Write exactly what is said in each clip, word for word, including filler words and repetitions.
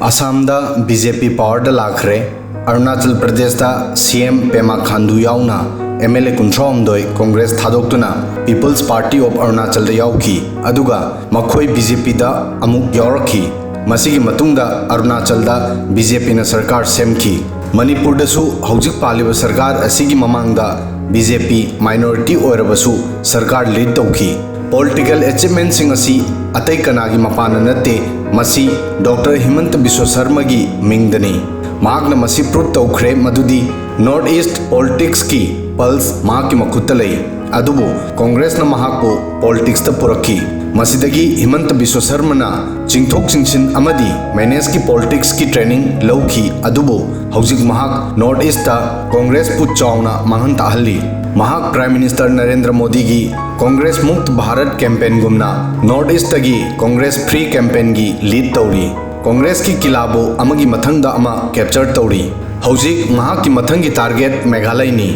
ꯑꯁꯥꯝꯗ B J ꯄꯤ ꯄꯥꯋꯔꯗ ꯂꯥꯛꯈ꯭ꯔꯦ꯫ ꯑꯔꯨꯅꯥꯆꯜ ꯄ꯭ꯔꯗꯦꯁꯇ ꯁꯤ ꯑꯦꯝ ꯄꯦꯃꯥ ꯈꯥꯟꯗꯨ ꯌꯥꯎꯅ ꯑꯦꯝ ꯑꯦꯜ ꯑꯦ ꯀꯨꯟꯊ꯭ꯔꯥ ꯍꯨꯝꯗꯣꯏ ꯀꯣꯡꯒ꯭ꯔꯦꯁ ꯊꯥꯗꯣꯛꯇꯨꯅ ꯄꯤꯄꯜꯁ ꯄꯥꯔꯇꯤ ꯑꯣꯐ ꯑꯔꯨꯅꯥꯆꯜꯗ ꯌꯥꯎꯈꯤ, ꯑꯗꯨꯒ ꯃꯈꯣꯏ ꯕꯤ ꯖꯦ ꯄꯤꯗ ꯑꯃꯨꯛ ꯌꯥꯎꯔꯛꯈꯤ꯫ ꯃꯁꯤꯒꯤ ꯃꯇꯨꯡꯗ ꯑꯔꯨꯅꯥꯆꯜꯗ ꯕꯤ ꯖꯦ ꯄꯤꯅ ꯁꯔꯀꯥꯔ ꯁꯦꯝꯈꯤ꯫ ꯃꯅꯤꯄꯨꯔꯗꯁꯨ ꯍꯧꯖꯤꯛ ꯄꯥꯜꯂꯤꯕ ꯁꯔꯀꯥꯔ ꯑꯁꯤꯒꯤ ꯃꯃꯥꯡꯗ ꯕꯤ ꯖꯦ ꯄꯤ ꯃꯥꯏꯅꯣꯔꯤꯇꯤ ꯑꯣꯏꯔꯕꯁꯨ ꯁꯔꯀꯥꯔ ꯂꯤꯗ ꯇꯧꯈꯤ꯫ ꯄꯣꯂꯤꯇꯤꯀꯦꯜ ꯑꯦꯆꯤꯞꯃꯦꯟꯁꯤꯡ ꯑꯁꯤ ꯑꯇꯩ ꯀꯅꯥꯒꯤ ꯃꯄꯥꯟꯅ ꯅꯠꯇꯦ, ꯃꯁꯤ ꯗꯣꯛꯇꯔ ꯍꯤꯃꯟꯇ ꯕꯤꯁ꯭ꯋ ꯁꯔꯃꯒꯤ ꯃꯤꯡꯗꯅꯤ꯫ ꯃꯍꯥꯛꯅ ꯃꯁꯤ ꯄ꯭ꯔꯨꯚ ꯇꯧꯈ꯭ꯔꯦ ꯃꯗꯨꯗꯤ ꯅꯣꯔꯠ ꯏꯁ꯭ꯠ ꯄꯣꯂꯤꯇꯤꯛꯁꯀꯤ ꯄꯜꯁ ꯃꯍꯥꯛꯀꯤ ꯃꯈꯨꯠꯇ ꯂꯩ꯫ ꯑꯗꯨꯕꯨ ꯀꯣꯡꯒ꯭ꯔꯦꯁꯅ ꯃꯍꯥꯛꯄꯨ ꯄꯣꯂꯤꯇꯤꯛꯁꯇ ꯄꯨꯔꯛꯈꯤ꯫ ꯃꯁꯤꯗꯒꯤ ꯍꯤꯃꯟꯇ ꯕꯤꯁ꯭ꯋ ꯁꯔꯃꯅ ꯆꯤꯡꯊꯣꯛ ꯆꯤꯡꯁꯤꯟ ꯑꯃꯗꯤ ꯃꯦꯅꯦꯖꯀꯤ ꯄꯣꯂꯤꯇꯤꯛꯁꯀꯤ ꯇ꯭ꯔꯦꯅꯤꯡ ꯂꯧꯈꯤ, ꯑꯗꯨꯕꯨ ꯍꯧꯖꯤꯛ ꯃꯍꯥꯛ ꯅꯣꯔꯠ ꯏꯁ꯭ꯠꯇ ꯀꯣꯡꯒ꯭ꯔꯦꯁꯄꯨ ꯆꯥꯎꯅ ꯃꯥꯡꯍꯟ ꯇꯥꯛꯍꯜꯂꯤ꯫ ꯃꯍꯥꯛ ꯄ꯭ꯔꯥꯏꯝ ꯃꯤꯅꯤꯁꯇꯔ ꯅꯔꯦꯟꯗ꯭ꯔ ꯃꯣꯗꯤꯒꯤ ꯀꯣꯡꯒ꯭ꯔꯦꯁ ꯃꯨꯛꯇ ꯚꯥꯔꯠ ꯀꯦꯝꯄꯦꯟꯒꯨꯝꯅ ꯅꯣꯔꯠ ꯏꯁ꯭ꯠꯇꯒꯤ ꯀꯣꯡꯒ꯭ꯔꯦꯁ ꯐ꯭ꯔꯤ ꯀꯦꯝꯄꯦꯟꯒꯤ ꯂꯤꯗ ꯇꯧꯔꯤ꯫ ꯀꯣꯡꯒ꯭ꯔꯦꯁꯀꯤ ꯀꯤꯂꯥꯕꯨ ꯑꯃꯒꯤ ꯃꯊꯪꯗ ꯑꯃ ꯀꯦꯞꯆꯔ ꯇꯧꯔꯤ꯫ ꯍꯧꯖꯤꯛ ꯃꯍꯥꯛꯀꯤ ꯃꯊꯪꯒꯤ ꯇꯥꯔꯒꯦꯠ ꯃꯦꯘꯥꯂꯌꯅꯤ꯫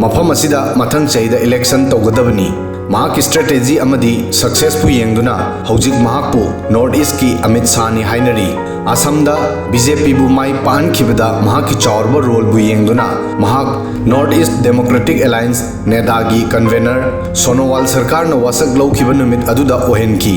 ꯃꯐꯝ ꯑꯁꯤꯗ ꯃꯊꯪ ꯆꯍꯤꯗ ꯏꯂꯦꯛꯁꯟ ꯇꯧꯒꯗꯕꯅꯤ꯫ ꯃꯍꯥꯛꯀꯤ ꯁ꯭ꯇ꯭ꯔꯦꯇꯦꯖꯤ ꯑꯃꯗꯤ ꯁꯛꯁꯦꯁꯄꯨ ꯌꯦꯡꯗꯨꯅ ꯍꯧꯖꯤꯛ ꯃꯍꯥꯛꯄꯨ ꯅꯣꯔꯠ ꯏꯁ꯭ꯠꯀꯤ ꯑꯃꯤꯠ ꯁꯥꯍꯅꯤ ꯍꯥꯏꯅꯔꯤ꯫ ꯑꯁꯥꯝꯗ ꯕꯤ ꯖꯦ ꯄꯤꯕꯨ ꯃꯥꯏ ꯄꯥꯛꯍꯟꯈꯤꯕꯗ ꯃꯍꯥꯛꯀꯤ ꯆꯥꯎꯔꯕ ꯔꯣꯜꯕꯨ ꯌꯦꯡꯗꯨꯅ ꯃꯍꯥꯛ ꯅꯣꯔꯠ ꯏꯁ꯭ꯠ ꯗꯦꯃꯣꯀ꯭ꯔꯦꯇꯤꯛ ꯑꯦꯂꯥꯌꯟꯁ, ꯅꯦꯗꯥꯒꯤ ꯀꯟꯚꯦꯅꯔ ꯁꯣꯅꯣꯋꯥꯜ ꯁꯔꯀꯥꯔꯅ ꯋꯥꯁꯛ ꯂꯧꯈꯤꯕ ꯅꯨꯃꯤꯠ ꯑꯗꯨꯗ ꯑꯣꯏꯍꯟꯈꯤ꯫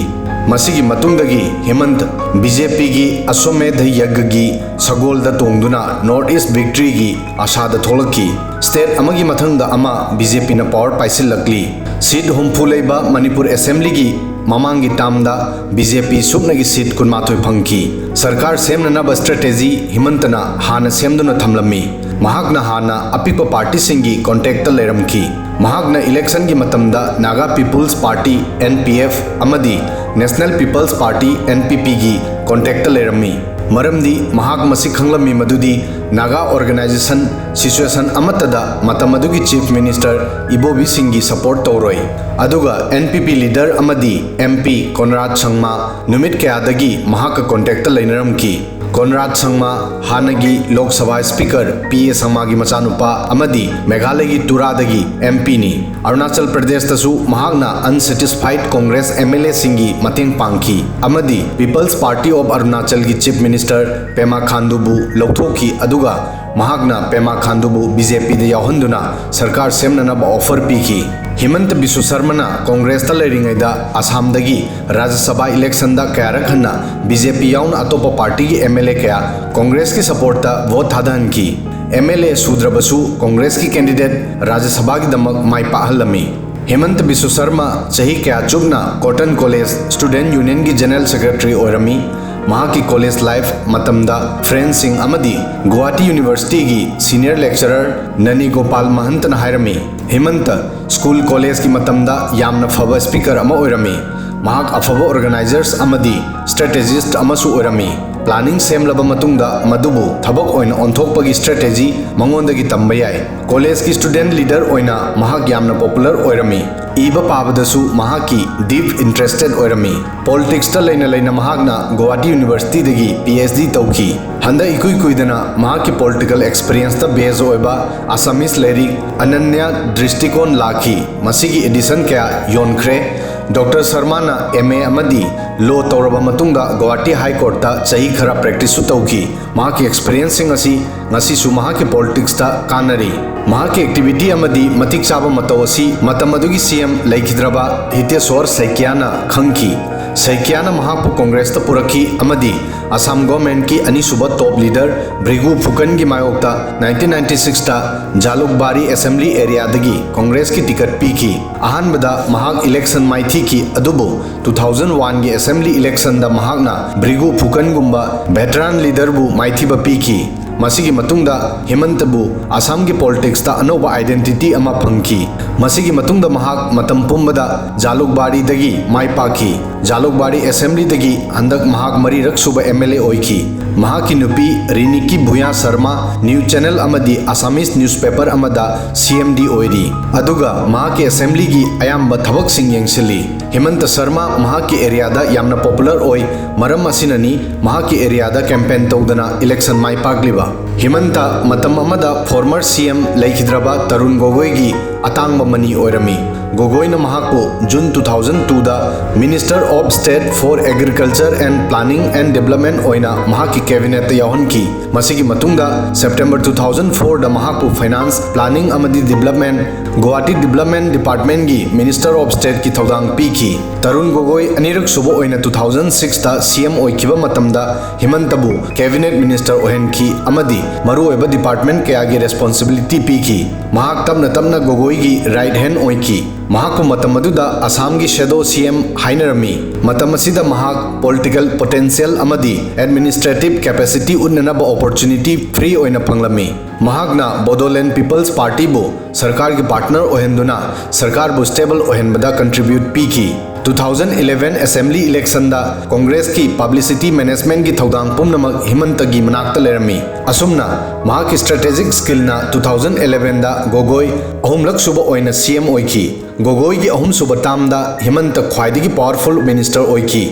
ꯃꯁꯤꯒꯤ ꯃꯇꯨꯡꯗꯒꯤ ꯍꯤꯃꯟꯠ ꯕꯤ ꯖꯦ ꯄꯤꯒꯤ ꯑꯁ꯭ꯋꯃꯦꯙ ꯌꯒꯒꯤ ꯁꯒꯣꯜꯗ ꯇꯣꯡꯗꯨꯅ ꯅꯣꯔꯠ ꯏꯁ꯭ꯠ ꯚꯤꯛꯇ꯭ꯔꯤꯒꯤ ꯑꯁꯥꯗ ꯊꯣꯛꯂꯛꯈꯤ꯫ ꯁ꯭ꯇꯦꯠ ꯑꯃꯒꯤ ꯃꯊꯪꯗ ꯑꯃ ꯕꯤ ꯖꯦ ꯄꯤꯅ ꯄꯥꯋꯔ ꯄꯥꯏꯁꯤꯜꯂꯛꯂꯤ꯫ ꯁꯤꯠ ꯍꯨꯝꯐꯨ ꯂꯩꯕ ꯃꯅꯤꯄꯨꯔ ꯑꯦꯁꯦꯝꯕ꯭ꯂꯤꯒꯤ ꯃꯃꯥꯡꯒꯤ ꯇꯥꯔꯝꯗ ꯕꯤ ꯖꯦ ꯄꯤ ꯁꯨꯞꯅꯒꯤ ꯁꯤꯠ ꯀꯨꯟꯃꯥꯊꯣꯏ ꯐꯪꯈꯤ꯫ ꯁꯔꯀꯥꯔ ꯁꯦꯝꯅꯅꯕ ꯁ꯭ꯇ꯭ꯔꯦꯇꯦꯖꯤ ꯍꯤꯃꯟꯇꯅ ꯍꯥꯟꯅ ꯁꯦꯝꯗꯨꯅ ꯊꯝꯂꯝꯃꯤ꯫ ꯃꯍꯥꯛꯅ ꯍꯥꯟꯅ ꯑꯄꯤꯛꯄ ꯄꯥꯔꯇꯤꯁꯤꯡꯒꯤ ꯀꯣꯟꯇꯦꯛꯇ ꯂꯩꯔꯝꯈꯤ꯫ ꯃꯍꯥꯛꯅ ꯏꯂꯦꯛꯁꯟꯒꯤ ꯃꯇꯝꯗ Naga peoples party, N P F, ꯑꯃꯗꯤ national peoples party, N P ꯄꯤꯒꯤ ꯀꯣꯟꯇꯦꯛꯇ ꯂꯩꯔꯝꯃꯤ꯫ ꯃꯔꯝꯗꯤ ꯃꯍꯥꯛ ꯃꯁꯤ ꯈꯪꯂꯝꯃꯤ ꯃꯗꯨꯗꯤ ꯅꯥꯒꯥ ꯑꯣꯔꯒꯅꯥꯏꯖꯦꯁꯟ ꯁꯤꯆꯨꯋꯦꯁꯟ ꯑꯃꯠꯇꯗ ꯃꯇꯝ ꯑꯗꯨꯒꯤ ꯆꯤꯐ ꯃꯤꯅꯤꯁꯇꯔ ꯏꯕꯣꯕꯤ ꯁꯤꯡꯒꯤ ꯁꯄꯣꯔꯠ ꯇꯧꯔꯣꯏ꯫ ꯑꯗꯨꯒ ꯑꯦꯟ ꯄꯤ ꯄꯤ ꯂꯤꯗꯔ ꯑꯃꯗꯤ ꯑꯦꯝ ꯄꯤ ꯀꯣꯟꯔꯥꯗ ꯁꯪꯃꯥ ꯅꯨꯃꯤꯠ ꯀꯌꯥꯗꯒꯤ ꯃꯍꯥꯛꯀ ꯀꯣꯟꯇꯦꯛꯇ ꯂꯩꯅꯔꯝꯈꯤ꯫ ꯀꯣꯟꯔꯥꯗ ꯁꯪꯃꯥ, ꯍꯥꯟꯅꯒꯤ ꯂꯣꯛ ꯁꯚꯥ ꯁ꯭ꯄꯤꯀꯔ ꯄꯤ ꯑꯦ ꯁꯪꯃꯥꯒꯤ ꯃꯆꯥꯅꯨꯄꯥ ꯑꯃꯗꯤ ꯃꯦꯘꯥꯂꯌꯒꯤ ꯇꯨꯔꯥꯗꯒꯤ ꯑꯦꯝ ꯄꯤꯅꯤ꯫ ꯑꯔꯨꯅꯥꯆꯜ ꯄ꯭ꯔꯗꯦꯁꯇꯁꯨ ꯃꯍꯥꯛꯅ unsatisfied Congress M L A ꯁꯤꯡꯒꯤ ꯃꯇꯦꯡ ꯄꯥꯡꯈꯤ ꯑꯃꯗꯤ People's Party of Arunachalꯒꯤ Chief Minister ꯄꯦꯃꯥ ꯈꯥꯟꯗꯨꯕꯨ ꯂꯧꯊꯣꯛꯈꯤ, ꯑꯗꯨꯒ ꯃꯍꯥꯛꯅ ꯄꯦꯃꯥ ꯈꯥꯟꯗꯨꯕꯨ B J Pꯗ ꯌꯥꯎꯍꯟꯗꯨꯅ ꯁꯔꯀꯥꯔ ꯁꯦꯝꯅꯅꯕ offer ꯄꯤꯈꯤ꯫ ꯍꯤꯃꯟꯇ ꯕꯤꯁ꯭ꯋ ꯁꯔꯃꯅ ꯀꯣꯡꯒ꯭ꯔꯦꯁꯇ ꯂꯩꯔꯤꯉꯩꯗ ꯑꯁꯥꯝꯗꯒꯤ ꯔꯥꯖ꯭ꯌ ꯁꯚꯥ ꯏꯂꯦꯛꯁꯟꯗ ꯀꯌꯥꯔꯛ ꯍꯟꯅ B J P ꯌꯥꯎꯅ ꯑꯇꯣꯞꯄ ꯄꯥꯔꯇꯤꯒꯤ M L A ꯀꯌꯥ ꯀꯣꯡꯒ꯭ꯔꯦꯁꯀꯤ ꯁꯄꯣꯔꯠꯇ ꯚꯣꯠ ꯊꯥꯗꯍꯟꯈꯤ꯫ M L A ꯁꯨꯗ꯭ꯔꯕꯁꯨ ꯀꯣꯡꯒ꯭ꯔꯦꯁꯀꯤ candidate ꯔꯥꯖ꯭ꯌ ꯁꯚꯥꯒꯤꯗꯃꯛ ꯃꯥꯏ ꯄꯥꯛꯍꯜꯂꯝꯃꯤ꯫ ꯍꯤꯃꯟꯇ ꯕꯤꯁ꯭ꯋ ꯁꯔꯃ ꯆꯍꯤ ꯀꯌꯥ ꯆꯨꯞꯅ Cotton College Student Unionꯒꯤ General Secretary ꯑꯣꯏꯔꯝꯃꯤ꯫ ꯃꯍꯥꯛꯀꯤ college life ꯃꯇꯝꯗ friendꯁꯤꯡ ꯑꯃꯗꯤ ꯒꯨꯋꯥꯍꯥꯇꯤ Universityꯒꯤ senior lecturer ꯅꯅꯤ ꯒꯣꯄꯥꯜ ꯃꯍꯟꯇꯅ ꯍꯥꯏꯔꯝꯃꯤ, ꯍꯤꯃꯟꯇ school collegeꯀꯤ ꯃꯇꯝꯗ ꯌꯥꯝꯅ ꯐꯕ speaker ꯑꯃ ꯑꯣꯏꯔꯝꯃꯤ꯫ ꯃꯍꯥꯛ ꯑꯐꯕ organizers ꯑꯃꯗꯤ strategist ꯑꯃꯁꯨ ꯑꯣꯏꯔꯝꯃꯤ꯫ Planning ꯁꯦꯝꯂꯕ ꯃꯇꯨꯡꯗ ꯃꯗꯨꯕꯨ ꯊꯕꯛ ꯑꯣꯏꯅ ꯑꯣꯟꯊꯣꯛꯄꯒꯤ strategy ꯃꯉꯣꯟꯗꯒꯤ ꯇꯝꯕ ꯌꯥꯏ꯫ Collegeꯀꯤ student leader ꯑꯣꯏꯅ ꯃꯍꯥꯛ ꯌꯥꯝꯅ popular ꯑꯣꯏꯔꯝꯃꯤ꯫ ꯏꯕ ꯄꯥꯕꯗꯁꯨ ꯃꯍꯥꯛꯀꯤ deep interested ꯑꯣꯏꯔꯝꯃꯤ꯫ Politicsꯇ ꯂꯩꯅ ꯂꯩꯅ ꯃꯍꯥꯛꯅ ꯒꯨꯋꯥꯍꯥꯇꯤ Universityꯗꯒꯤ P H D ꯇꯧꯈꯤ꯫ ꯍꯟꯗꯛ ꯏꯀꯨꯏ ꯀꯨꯏꯗꯅ ꯃꯍꯥꯛꯀꯤ political experienceꯇ base ꯑꯣꯏꯕ Assamese ꯂꯥꯏꯔꯤꯛ ꯑꯅꯟꯌ ꯗ꯭ꯔꯤꯁꯇꯤꯀꯣꯟ ꯂꯥꯛꯈꯤ꯫ ꯃꯁꯤꯒꯤ edition ꯀꯌꯥ ꯌꯣꯟꯈ꯭ꯔꯦ꯫ ꯗꯣꯛꯇꯔ ꯁꯔꯃꯥꯅ M A ꯑꯃꯗꯤ law ꯇꯧꯔꯕ ꯃꯇꯨꯡꯗ ꯒꯨꯋꯥꯍꯥꯇꯤ High Courtꯇ ꯆꯍꯤ ꯈꯔ practiceꯁꯨ ꯇꯧꯈꯤ꯫ ꯃꯍꯥꯛꯀꯤ experienceꯁꯤꯡ ꯑꯁꯤ ꯉꯁꯤꯁꯨ ꯃꯍꯥꯛꯀꯤ politicsꯇ ꯀꯥꯟꯅꯔꯤ꯫ ꯃꯍꯥꯛꯀꯤ activity ꯑꯃꯗꯤ ꯃꯇꯤꯛ ꯆꯥꯕ ꯃꯇꯧ ꯑꯁꯤ ꯃꯇꯝ ꯑꯗꯨꯒꯤ C M ꯂꯩꯈꯤꯗ꯭ꯔꯕ ꯍꯤꯇꯦꯁ꯭ꯋꯔ ꯁꯩꯀ꯭ꯌꯥꯅ ꯈꯪꯈꯤ꯫ ꯁꯩꯀ꯭ꯌꯥꯅ ꯃꯍꯥꯛꯄꯨ ꯀꯣꯡꯒ꯭ꯔꯦꯁꯇ ꯄꯨꯔꯛꯈꯤ ꯑꯃꯗꯤ ꯑꯁꯥꯝ governmentꯀꯤ ꯑꯅꯤꯁꯨꯕ top leader ꯚ꯭ꯔꯤꯒꯨ ꯐꯨꯀꯟꯒꯤ ꯃꯥꯌꯣꯛꯇ nineteen ninety sixꯇ ꯖꯥꯂꯨꯛꯕꯥꯔꯤ assembly areaꯗꯒꯤ ꯀꯣꯡꯒ꯭ꯔꯦꯁꯀꯤ ticket ꯄꯤꯈꯤ꯫ ꯑꯍꯥꯟꯕꯗ ꯃꯍꯥꯛ election ꯃꯥꯏꯊꯤꯈꯤ, ꯑꯗꯨꯕꯨ two thousand oneꯒꯤ assembly electionꯗ ꯃꯍꯥꯛꯅ ꯚ꯭ꯔꯤꯒꯨ ꯐꯨꯀꯟꯒꯨꯝꯕ veteran leaderꯕꯨ ꯃꯥꯏꯊꯤꯕ ꯄꯤꯈꯤ꯫ ꯃꯁꯤꯒꯤ ꯃꯇꯨꯡꯗ ꯍꯤꯃꯟꯇꯕꯨ ꯑꯁꯥꯝꯒꯤ ꯄꯣꯂꯤꯇꯤꯛꯁꯇ ꯑꯅꯧꯕ ꯑꯥꯏꯗꯦꯟꯇꯤꯇꯤ ꯑꯃ ꯐꯪꯈꯤ꯫ ꯃꯁꯤꯒꯤ ꯃꯇꯨꯡꯗ ꯃꯍꯥꯛ ꯃꯇꯝ ꯄꯨꯝꯕꯗ ꯖꯥꯂꯨꯛꯕꯥꯔꯤꯗꯒꯤ ꯃꯥꯏ ꯄꯥꯛꯈꯤ꯫ ꯖꯥꯂꯨꯛꯕꯥꯔꯤ ꯑꯦꯁꯦꯝꯕ꯭ꯂꯤꯗꯒꯤ ꯍꯟꯗꯛ ꯃꯍꯥꯛ ꯃꯔꯤꯔꯛ ꯁꯨꯕ ꯑꯦꯝ ꯑꯦꯜ ꯑꯦ ꯑꯣꯏꯈꯤ꯫ ꯃꯍꯥꯛꯀꯤ ꯅꯨꯄꯤ ꯔꯤꯅꯤꯀꯤ ꯚꯨꯌꯥ ꯁꯔꯃꯥ ꯅ꯭ꯌꯨ ꯆꯦꯅꯦꯜ ꯑꯃꯗꯤ ꯑꯁꯥꯃꯤꯁ ꯅ꯭ꯌꯨꯁꯄꯦꯄꯔ ꯑꯃꯗ ꯁꯤ ꯑꯦꯝ ꯗꯤ ꯑꯣꯏꯔꯤ꯫ ꯑꯗꯨꯒ ꯃꯍꯥꯛꯀꯤ ꯑꯦꯁꯦꯝꯕ꯭ꯂꯤꯒꯤ ꯑꯌꯥꯝꯕ ꯊꯕꯛꯁꯤꯡ ꯌꯦꯡꯁꯤꯜꯂꯤ꯫ ꯍꯤꯃꯟꯇ ꯁꯔꯃꯥ ꯃꯍꯥꯛꯀꯤ ꯑꯦꯔꯤꯌꯥꯗ ꯌꯥꯝꯅ ꯄꯣꯄꯨꯂꯔ ꯑꯣꯏ, ꯃꯔꯝ ꯑꯁꯤꯅꯅꯤ ꯃꯍꯥꯛꯀꯤ ꯑꯦꯔꯤꯌꯥꯗ ꯀꯦꯝꯄꯦꯟ ꯇꯧꯗꯅ ꯏꯂꯦꯛꯁꯟ ꯃꯥꯏ ꯄꯥꯛꯂꯤꯕ꯫ ꯍꯤꯃꯟꯇ ꯃꯇꯝ ꯑꯃꯗ ꯐꯣꯔꯃꯔ ꯁꯤ ꯑꯦꯝ ꯂꯩꯈꯤꯗ꯭ꯔꯕ ꯇꯔꯨꯟ ꯒꯣꯒꯣꯏꯒꯤ ꯑꯇꯥꯡꯕ ꯃꯅꯤ ꯑꯣꯏꯔꯝꯃꯤ꯫ ꯒꯣꯒꯣꯏꯅ ꯃꯍꯥꯛꯄꯨ June two thousand twoꯗ Minister of State for Agriculture and Planning and Development ꯑꯣꯏꯅ ꯃꯍꯥꯛꯀꯤ ꯀꯦꯕꯤꯅꯦꯠꯇ ꯌꯥꯎꯍꯟꯈꯤ꯫ ꯃꯁꯤꯒꯤ ꯃꯇꯨꯡꯗ ꯁꯦꯞꯇꯦꯝꯕꯔ two thousand fourꯗ ꯃꯍꯥꯛꯄꯨ ꯐꯥꯏꯅꯥꯟꯁ, ꯄ꯭ꯂꯥꯅꯤꯡ ꯑꯃꯗꯤ ꯗꯤꯕꯦꯂꯞꯃꯦꯟ, ꯒꯨꯋꯥꯍꯥꯇꯤ ꯗꯤꯕꯦꯂꯞꯃꯦꯟ ꯗꯤꯄꯥꯔꯠꯃꯦꯟꯒꯤ Minister of Stateꯀꯤ ꯊꯧꯗꯥꯡ ꯄꯤꯈꯤ꯫ ꯇꯔꯨꯟ ꯒꯣꯒꯣꯏ ꯑꯅꯤꯔꯛ ꯁꯨꯕ ꯑꯣꯏꯅ two thousand sixꯇ ꯁꯤ ꯑꯦꯝ ꯑꯣꯏꯈꯤꯕ ꯃꯇꯝꯗ ꯍꯤꯃꯟꯇꯕꯨ ꯀꯦꯕꯤꯅꯦꯠ ꯃꯤꯅꯤꯁꯇꯔ ꯑꯣꯏꯍꯟꯈꯤ ꯑꯃꯗꯤ ꯃꯔꯨꯑꯣꯏꯕ ꯗꯤꯄꯥꯔꯠꯃꯦꯟ ꯀꯌꯥꯒꯤ ꯔꯦꯁꯄꯣꯟꯁꯤꯕꯤꯂꯤꯇꯤ ꯄꯤꯈꯤ꯫ ꯃꯍꯥꯛ ꯇꯞꯅ ꯇꯞꯅ ꯒꯣꯒꯣꯏꯒꯤ ꯔꯥꯏꯠ ꯍꯦꯟ ꯑꯣꯏꯈꯤ꯫ ꯃꯍꯥꯛꯄꯨ ꯃꯇꯝ ꯑꯗꯨꯗ ꯑꯁꯥꯝꯒꯤ ꯁꯦꯗꯣ ꯁꯤ ꯑꯦꯝ ꯍꯥꯏꯅꯔꯝꯃꯤ꯫ ꯃꯇꯝ ꯑꯁꯤꯗ ꯃꯍꯥꯛ ꯄꯣꯂꯤꯇꯤꯀꯦꯜ ꯄꯣꯇꯦꯟꯁꯤꯌꯦꯜ ꯑꯃꯗꯤ ꯑꯦꯗꯃꯤꯅꯤꯁꯇ꯭ꯔꯦꯇꯤꯚ ꯀꯦꯄꯦꯁꯤꯇꯤ ꯎꯠꯅꯅꯕ ꯑꯣꯄꯣꯔꯆꯨꯅꯤꯇꯤ ꯐ꯭ꯔꯤ ꯑꯣꯏꯅ ꯐꯪꯂꯝꯃꯤ꯫ ꯃꯍꯥꯛꯅ ꯕꯣꯗꯣꯂꯦꯟ ꯄꯤꯄꯜꯁ ꯄꯥꯔꯇꯤꯕꯨ ꯁꯔꯀꯥꯔꯒꯤ ꯄꯥꯔꯠꯅꯔ ꯑꯣꯏꯍꯟꯗꯨꯅ ꯁꯔꯀꯥꯔꯕꯨ ꯁ꯭ꯇꯦꯕꯜ ꯑꯣꯏꯍꯟꯕꯗ ꯀꯟꯇ꯭ꯔꯤꯕ꯭ꯌꯨꯠ ꯄꯤꯈꯤ꯫ Two thousand eleven ꯑꯦꯁꯦꯝꯕ꯭ꯂꯤ ꯏꯂꯦꯛꯁꯟꯗ ꯀꯣꯡꯒ꯭ꯔꯦꯁꯀꯤ ꯄꯕ꯭ꯂꯤꯁꯤꯇꯤ ꯃꯦꯅꯦꯖꯃꯦꯟꯠꯀꯤ ꯊꯧꯗꯥꯡ ꯄꯨꯝꯅꯃꯛ ꯍꯤꯃꯟꯇꯒꯤ ꯃꯅꯥꯛꯇ ꯂꯩꯔꯝꯃꯤ꯫ ꯑꯁꯨꯝꯅ ꯃꯍꯥꯛꯀꯤ ꯁ꯭ꯇ꯭ꯔꯦꯇꯦꯖꯤꯛ ꯁ꯭ꯀꯤꯜꯅ two thousand elevenꯗ ꯒꯣꯒꯣꯏ ꯑꯍꯨꯝꯂꯛ ꯁꯨꯕ ꯑꯣꯏꯅ ꯁꯤ ꯑꯦꯝ ꯑꯣꯏꯈꯤ꯫ ꯒꯣꯒꯣꯏꯒꯤ ꯑꯍꯨꯝꯁꯨꯕ ꯇꯥꯔꯝꯗ ꯍꯤꯃꯟꯇ ꯈ꯭ꯋꯥꯏꯗꯒꯤ ꯄꯥꯋꯔꯐꯨꯜ ꯃꯤꯅꯤꯁꯇꯔ ꯑꯣꯏꯈꯤ꯫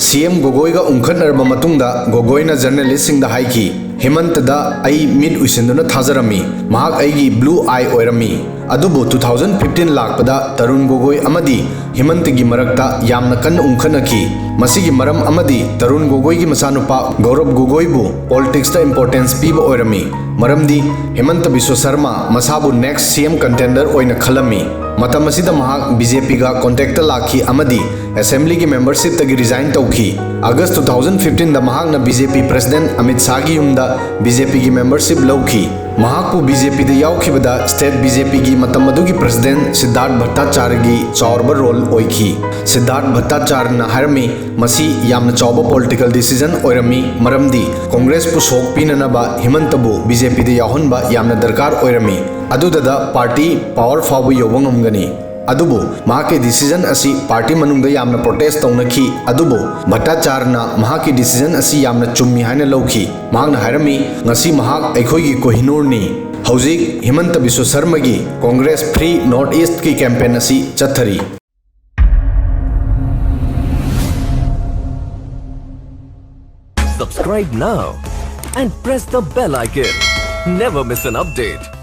ꯁꯤ ꯑꯦꯝ ꯒꯣꯒꯣꯏꯒ ꯎꯪꯈꯠꯅꯔꯕ ꯃꯇꯨꯡꯗ ꯒꯣꯒꯣꯏꯅ ꯖꯔꯅꯦꯂꯤꯁꯁꯤꯡꯗ ꯍꯥꯏꯈꯤ, "ꯍꯤꯃꯟꯇꯗ ꯑꯩ ꯃꯤꯠ ꯎꯏꯁꯤꯟꯗꯨꯅ ꯊꯥꯖꯔꯝꯃꯤ꯫ ꯃꯍꯥꯛ ꯑꯩꯒꯤ ꯕ꯭ꯂꯨ ꯑꯥꯏ ꯑꯣꯏꯔꯝꯃꯤ꯫" ꯑꯗꯨꯕꯨ two thousand fifteen ꯂꯥꯛꯄꯗ ꯇꯔꯨꯟ ꯒꯣꯒꯣꯏ ꯑꯃꯗꯤ ꯍꯤꯃꯟꯇꯒꯤ ꯃꯔꯛꯇ ꯌꯥꯝꯅ ꯀꯟꯅ ꯎꯪꯈꯠꯅꯈꯤ꯫ ꯃꯁꯤꯒꯤ ꯃꯔꯝ ꯑꯃꯗꯤ ꯇꯔꯨꯟ ꯒꯣꯒꯣꯏꯒꯤ ꯃꯆꯥꯅꯨꯄꯥ ꯒꯧꯔꯕ ꯒꯣꯒꯣꯏꯕꯨ ꯄꯣꯂꯤꯇꯤꯛꯁꯇ ꯏꯝꯄꯣꯔꯇꯦꯟꯁ ꯄꯤꯕ ꯑꯣꯏꯔꯝꯃꯤ, ꯃꯔꯝꯗꯤ ꯍꯤꯃꯟꯇ ꯕꯤꯁ꯭ꯋ ꯁꯔꯃ ꯃꯁꯥꯕꯨ ꯅꯦꯛꯁ ꯁꯤ ꯑꯦꯝ ꯀꯟꯇꯦꯟꯗꯔ ꯑꯣꯏꯅ ꯈꯜꯂꯝꯃꯤ꯫ ꯃꯇꯝ ꯑꯁꯤꯗ ꯃꯍꯥꯛ ꯕꯤ ꯖꯦ ꯄꯤꯒ ꯀꯣꯟꯇꯦꯛꯇ ꯂꯥꯛꯈꯤ ꯑꯃꯗꯤ ꯑꯦꯁꯦꯝꯕ꯭ꯂꯤꯒꯤ ꯃꯦꯝꯕꯔꯁꯤꯞꯇꯒꯤ ꯔꯤꯖꯥꯏꯟ ꯇꯧꯈꯤ꯫ ꯑꯥꯒꯁ two thousand fifteenꯗ ꯃꯍꯥꯛꯅ ꯕꯤ ꯖꯦ ꯄꯤ ꯄ꯭ꯔꯦꯁꯤꯗꯦꯟꯠ ꯑꯃꯤꯠ ꯁꯥꯍꯒꯤ ꯌꯨꯝꯗ ꯕꯤ ꯖꯦ ꯄꯤꯒꯤ ꯃꯦꯝꯕꯔꯁꯤꯞ ꯂꯧꯈꯤ꯫ ꯃꯍꯥꯛꯄꯨ ꯕꯤ ꯖꯦ ꯄꯤꯗ ꯌꯥꯎꯈꯤꯕꯗ ꯁ꯭ꯇꯦꯠ ꯕꯤ ꯖꯦ ꯄꯤꯒꯤ ꯃꯇꯝ ꯑꯗꯨꯒꯤ ꯄ꯭ꯔꯁꯤꯗꯦꯟꯠ ꯁꯤꯗꯥꯔꯊ ꯚꯠꯇꯥꯆꯥꯔꯌꯒꯤ ꯆꯥꯎꯔꯕ ꯔꯣꯜ ꯑꯣꯏꯈꯤ꯫ ꯁꯤꯗꯥꯔꯊ ꯚꯠꯇꯥꯆꯥꯔꯌꯅ ꯍꯥꯏꯔꯝꯃꯤ, "ꯃꯁꯤ ꯌꯥꯝꯅ ꯆꯥꯎꯕ ꯄꯣꯂꯤꯇꯤꯀꯦꯜ ꯗꯤꯁꯤꯖꯟ ꯑꯣꯏꯔꯝꯃꯤ, ꯃꯔꯝꯗꯤ ꯀꯣꯡꯒ꯭ꯔꯦꯁꯄꯨ ꯁꯣꯛ ꯄꯤꯅꯅꯕ ꯍꯤꯃꯟꯇꯕꯨ ꯕꯤ ꯖꯦ ꯄꯤꯗ ꯌꯥꯎꯍꯟꯕ ꯌꯥꯝꯅ ꯗꯔꯀꯥꯔ ꯑꯣꯏꯔꯝꯃꯤ꯫ ꯑꯗꯨꯗꯗ ꯄꯥꯔꯇꯤ ꯄꯥꯋꯔ ꯐꯥꯎꯕ ꯌꯧꯕ ꯉꯝꯒꯅꯤ꯫ ꯑꯗꯨꯕꯨ ꯃꯍꯥꯛꯀꯤ ꯗꯤꯁꯤꯖꯟ ꯑꯁꯤ ꯄꯥꯔꯇꯤ ꯃꯅꯨꯡꯗ ꯌꯥꯝꯅ ꯄ꯭ꯔꯣꯇꯦꯁ ꯇꯧꯅꯈꯤ꯫ ꯑꯗꯨꯕꯨ ꯚꯠꯇꯥꯆꯥꯔꯌꯅ ꯃꯍꯥꯛꯀꯤ ꯗꯤꯁꯤꯖꯟ ꯑꯁꯤ ꯌꯥꯝꯅ ꯆꯨꯝꯃꯤ ꯍꯥꯏꯅ ꯂꯧꯈꯤ꯫ ꯃꯍꯥꯛꯅ ꯍꯥꯏꯔꯝꯃꯤ, "ꯉꯁꯤ ꯃꯍꯥꯛ ꯑꯩꯈꯣꯏꯒꯤ ꯀꯣꯍꯤꯅꯨꯔꯅꯤ"꯫ ꯍꯧꯖꯤꯛ ꯍꯤꯃꯟꯇ Visva ꯁꯔꯃꯒꯤ Congress free north ꯏꯁ꯭ꯠꯀꯤ campaign ꯑꯁꯤ ꯆꯠꯊꯔꯤ꯫ Subscribe now and press the bell icon. Never miss an update.